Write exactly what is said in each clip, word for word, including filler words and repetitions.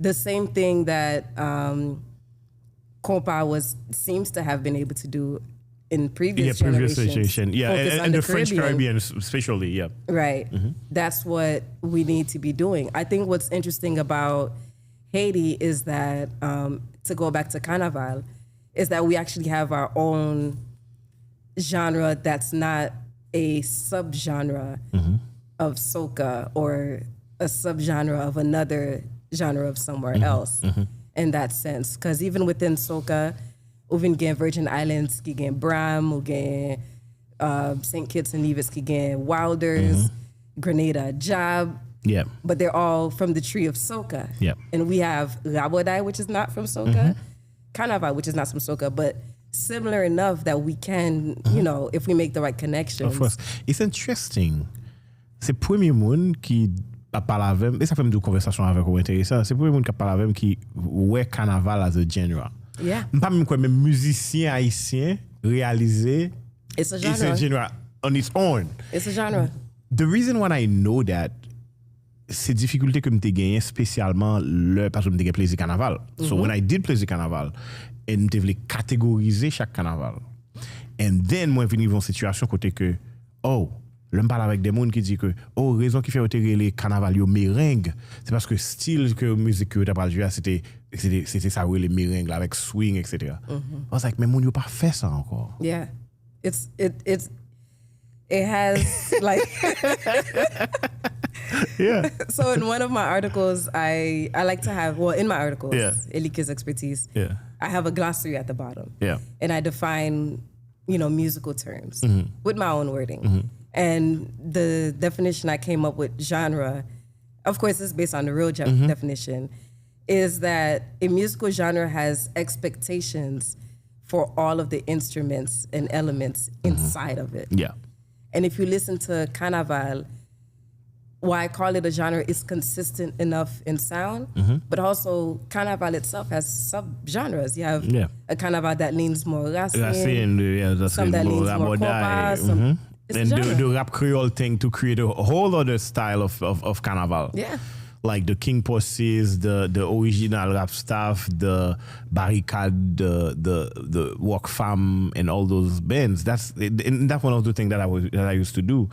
the same thing that um, compas was seems to have been able to do in Yeah, previous previous generations. Generation. Yeah, Focus and, on and the the French Caribbean. Caribbean, s- especially. Yeah. Right. That's what we need to be doing. I think what's interesting about Haiti is that, um, to go back to Carnival, is that we actually have our own genre that's not a subgenre of soca or a subgenre of another genre of somewhere else in that sense. Because even within soca, ou vin gen Virgin Islands ki gen Bram, ou gen uh, Saint Kitts and Nevis ki gen Wilders, Grenada, Job, Yeah. but they're all from the tree of soca. Yeah. And we have Raboday, which is not from soca, Carnival, which is not from soca, but similar enough that we can, you know, if we make the right connections. Of course. It's interesting. Se premye moun ki ap pale avè m, e sa fè m di w konvèsasyon avèk ou enteresan. Se premye moun ki ap pale avè m ki wè kanaval as a genre. Yeah. M pa menm kwè menm mizisyen ayisyen reyalize It's a it's a genre. Genre on its own. It's a genre. The reason why I know that, se difikilte ke m te genyen espesyalman lè, paske m te gen plezi kanaval. So when I did plezi kanaval, and m te vle kategorize chak kanaval. And then mwen vin rive yon sitiyasyon kote ke, oh, lè m pale avèk de moun ki di ke, oh, rezon ki fè yo te rele kanaval yo mereng, se paske stil ke mizik ke yo ta pral jwe a, se te se te, se te sa yo rele mereng la, avèk swing, et cetera. I was like, men moun yo pa fè sa ankò. Yeah. It's it it's it has like Yeah. So in one of my articles, I I like to have, well, in my articles, Yeah. Eliki's expertise, Yeah. I have a glossary at the bottom, Yeah. and I define, you know, musical terms Mm-hmm. with my own wording. And the definition I came up with, genre, of course, it's based on the real je- Mm-hmm. definition, is that a musical genre has expectations for all of the instruments and elements Mm-hmm. inside of it. Yeah. And if you listen to Carnaval, why I call it a genre is consistent enough in sound, Mm-hmm. but also Carnaval itself has subgenres. You have Yeah. a Carnaval that leans more racine, Racine, yeah, that's some that more leans more raboday. compas, some, Mhm. it's a And the, genre. The rap Creole thing to create a whole other style of, of, of carnaval. Yeah. Like the King Posses, the the original rap staff, the Barricade, the the the Rock Fam, and all those bands. That's and that's one of the things that I was that I used to do.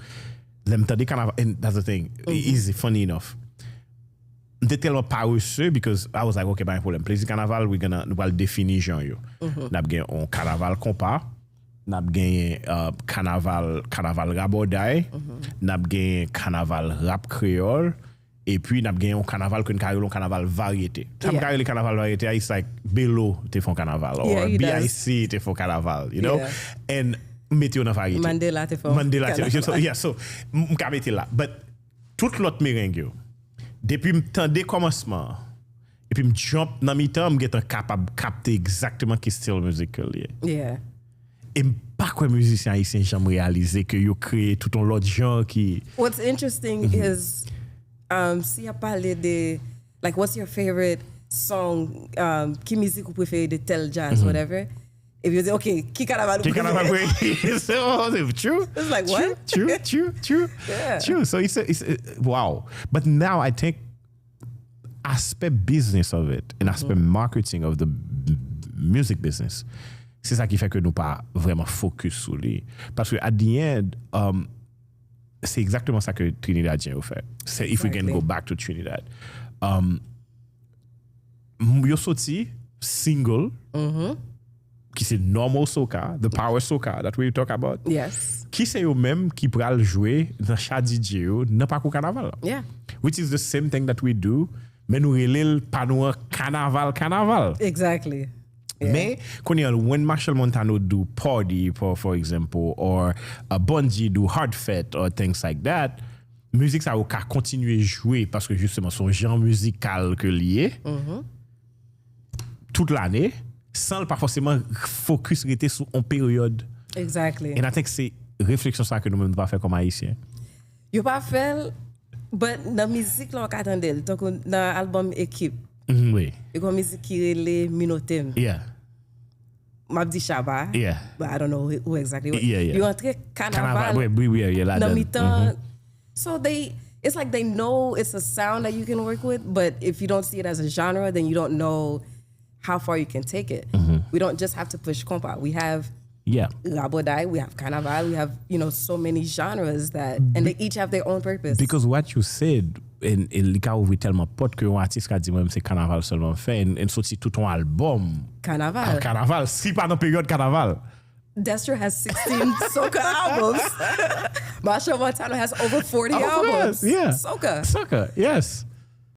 Lè m tande kanaval, and that's the thing. It's funny enough. M te tèlman parese because I was like, okay, pa gen pwoblèm. Plezi kanaval, we gonna, nou pral defini jan yo. N ap gen yon kanaval konpa, n ap gen uh, kanaval, kanaval raboday, n ap gen kanaval rap kreyòl, epi n ap gen yon kanaval ke n ka rele yon kanaval varyete. Sa m Yeah. Ka rele kanaval varyete a, it's like Belo te fè yon kanaval, or Yeah, he does. B I C te fè yon kanaval, you know? Yeah. And mete yo nan varyete. Mandela te fè yon Mandela te kanaval. So, yeah, so, m m ka mete la. But tout lòt mereng yo, depi m tande kòmansman an, epi m jump nan mitan, m gentan kapab kapte egzakteman ki stil mizik ke l ye. Yeah. E m pa kwè mizisyen ayisyen janm reyalize ke yo kreye tout yon lòt jan ki What's interesting Mm-hmm. is, um, si y ap pale de, like, what's your favorite song, um, ki mizik ou prefere de tel jazz, whatever. Epi yo di, ok, ki kanaval ou Mm-hmm. Ki kanaval prefere? Prefere? Se true. It's like, what? True, true, true, true. Yeah. True. So it's a, it's a, wow. But now I think aspect business of it and aspect marketing of the music business, se sa ki fè ke nou pa vrèman focus sou li. Paske at the end, um, se egzakteman sa ke Trinidadyen yo fè. Se if we can Exactly. Go back to Trinidad. Um, m- yo soti single ki se normal soca, the power soca that we talk about. Yes. Ki se yo menm ki pral jwe nan cha D J yo nan pakou kanaval la. Yeah. Which is the same thing that we do, men nou rele l pa nou an kanaval kanaval. Exactly. Yeah. Men kounye a, when Machel Montano do party, for, for example, or a Bunji do hard fête or things like that, mizik sa yo ka kontinye jwe paske jisteman se yon jan mizikal ke li ye tout lane, san l pa fòseman focus rete sou yon peryòd. Exactly. And I think se refleksyon sa ke nou menm nou pa fè kòm Ayisyen. Yo pa fè l, but nan mizik la w ka tande l, tankou nan album Ekip, Mhm, wi. yo gen yon mizik ki rele Minotem. Yeah. M ap di Shabba, Yeah. but I don't know who, who exactly. Yeah, yeah. Yo antre Kanaval, kanaval wi, wi, wi, yeah, nan ladan. Mitan. So they, it's like they know it's a sound that you can work with, but if you don't see it as a genre, then you don't know how far you can take it. We don't just have to push konpa. We have Yeah. Raboday, we have Kanaval, we have, you know, so many genres that, and they each have their own purpose. Because what you said, and, and li ka ouvri tèlman pòt ke yon atis ka di mwen se kanaval sèlman fè, and, and soti tout yon album Kanaval. Kanaval, si pa nan peryòd kanaval. Destra has sixteen soca albums. Machel Montano has over forty Of albums. Course, yeah. Soca. Soca, yes.